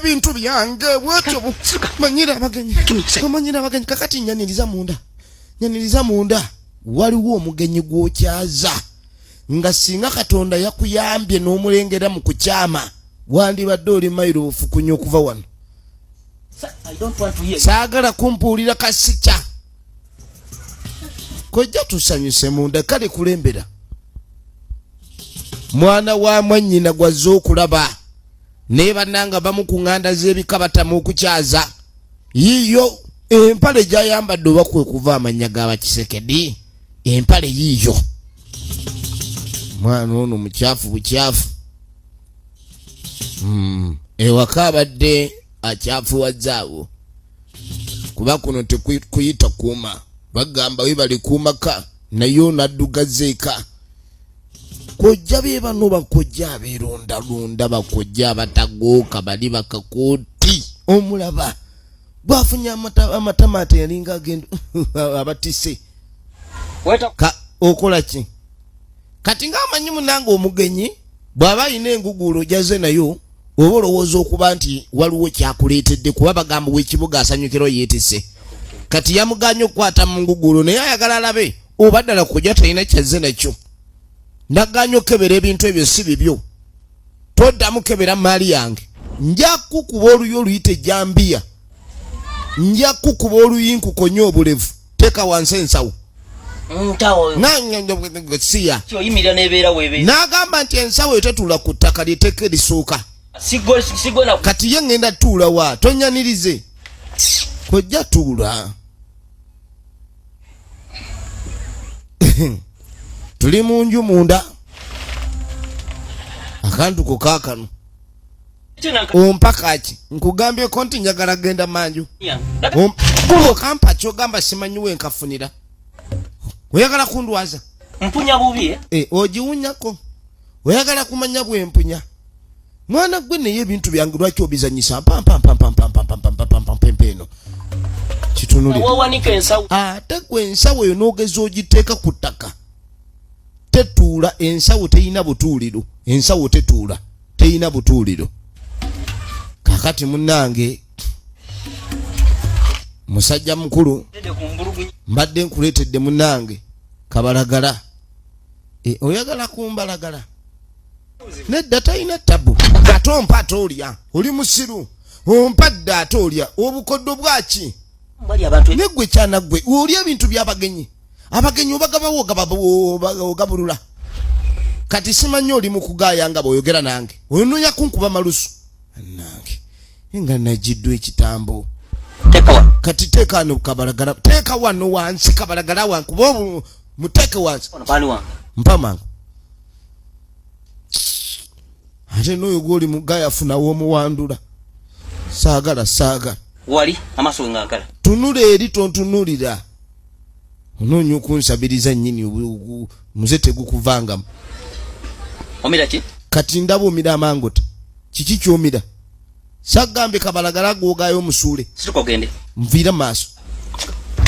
Ebintu byange bwetyo manyira abagenyi, omanyira abagenyi. Kakati nyaniriza munda, nyaniriza munda. Waliwo omugenyi gw'okyaza nga singa Katonda yakuyambye n'omulengera mu kukyama, wandibadde oli mayiro obufukunya okuva wano. Saagala kumpuulira kasikya. Kojja tusanyuse munda. Kale kulembera mwana wa mwannyina gwazze okulaba, naye bannanga bamu ku ŋŋanda z'ebika batamu okukyaza. Yiiyo empale gyayambadde, oba kwe kuva amannya g'Abakisekedi. Empale yiiyo. Mwana ono mukyafu bukyafu. Ewaka abadde akyafuwazaawo, kuba kuno tekuyita kuuma. Bagamba we bali kuumaka, naye ono addugaza eka. Kojja be bano bakojja abeerondalonda, bakojja abatagooka, bali bakakooti. Omulaba bwafunye amatama ate yalinga agenda abatise. Ka okola ki kati ng'amanyi munange omugenyi bw'aba alina enguguulo jaze nayo, oba olowooza okuba nti waliwo kyakuleetedde, kuba bagamba w'ekibuga asanyukira yeetise. Kati yamuganye okukwata mu nguguulo, naye ayagala alabe oba ddala kujja talina kyazze nakyo. Naganye okukebera ebintu ebyo, si bibyo, toddamu kebera maali yange. Nja kukuba oluyi oluyita ejambiya, nja kukuba oluyi nkukonye obulevu. Teeka wansi ensawo. Siya n'agamba nti ensawo eyo tetuula ku ttaka lyeteeka erisooka. Kati ye ŋŋenda tuula wa? Tonyanirize kojja, tuula. Tuli mu nju munda. Akantu ko kaakano ompa kaki? Nkugambyeko nti njagala genda manju. Okampa kyogamba simanyi wenkafunira. Oyagala kundwaza? Mpunya bubi, eh? Eh, ogiwunyako. Oyagala kumanya bwempunya, mwana gwe? Naye ebintu byange lwaki obizanyisa? Mpampampampampampampampampampampa eno kitunulire. Wawanika ensawo. Ate gwe ensawo eyo n'ogeza ogiteeka ku ttaka, tetuula. Ensawo teyina butuuliro, ensawo tetuula, teyina butuuliro. Kakati munnange musajja mukulu, mbadde nkuleetedde munnange kabalagala. E, oyagala kumbalagala? Nedda, talina tabu. Ate ompa ate olya, oli musiru. Ompa dda ate olya obukoddo bwaki? Neggwe kyana ggwe oli ebintu by'abagenyi, abagenyi obagabawo, ogabulula. Kati simanyi oli mu kugaaya nga bw'oyogera nange onoonya kunkuba malusu. Nange nga nagiddwa ekitambo. Kati teeka wano kabalagala, teeka wano wansi kabalagala wankuba obu muteeke wansi. Mpa mangu. Ate n'oyo gwoli mugaya funawo omuwandula. Saagala, saagala. Wali amaaso ngagala. Tunula eri, tontunulira. Onoonya okunsabiriza nnyini, muze tegukuvangamu. Omira ki? Kati ndaba omira amangota. Kiki kyomira? Sagambye kabalagala gwogayo omusuule. Situka ogende. Nviira maaso,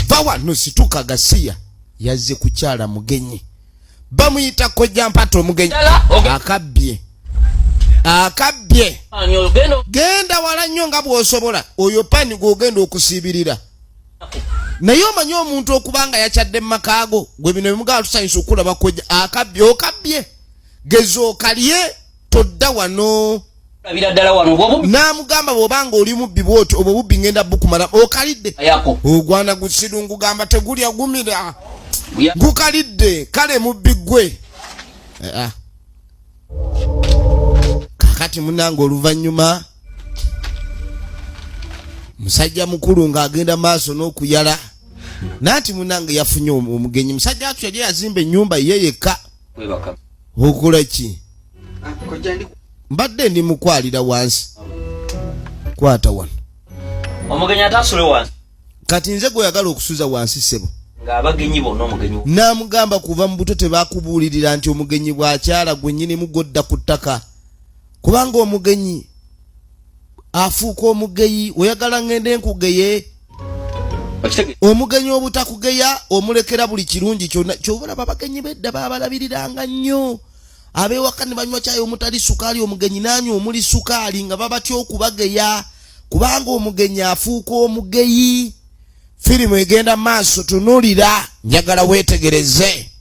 va wano, situka gasiya. Yazze kukyala mugenyi, bamuyita Kojja Mpata. Omugenyi akabbye, akabbye. Genda wala nnyo nga bw'osobola. Oyo pani gw'ogenda okusiibirira, naye omanyi omuntu okuba nga yakyadde mu makaago gwe bino bimugala. Tusanyusa okulaba kojja. Akabbye, okabbye, geza okalye, todda wano. N'amugamba bw'obanga oli mubbi bwotyo, obwo bubbi ngenda bukumala. Okalidde ogwana gusiru, gamba tegulya gumira gukalidde. Kale mubbi gwe. Eh, ah. Kakati munange oluvannyuma musajja mukulu ng'agenda maaso n'okuyala nanti munange yafunye omugenyi. Musajja atu yali yazimba ennyumba ye yekka. Okola ki? Mbadde ndi mukwalira wansi. Kwata wano. Omugenyi atasule wansi. Kati nze gweyagala okusuza wansi, ssebo? Ng'abagenyi bonna omugenyi. N'amugamba kuva mu buto tebakubuulirira nti omugenyi bw'akyala gwe nnyinimu godda ku ttaka, kubanga omugenyi afuuka omugeyi. Oyagala ŋŋende nkugeye? Omugenyi obutakugeya omulekera buli kirungi kyonna. Kyobalaba abagenyi bedda babalabiriranga nnyo. Ab'ewaka ne banywa kyayi omutali sukaali, omugenyi n'anywa omuli sukaali, nga babatya okubageya, kubanga omugenyi afuuka omugeyi. Firimu egenda maaso, tunulira, njagala weetegereze.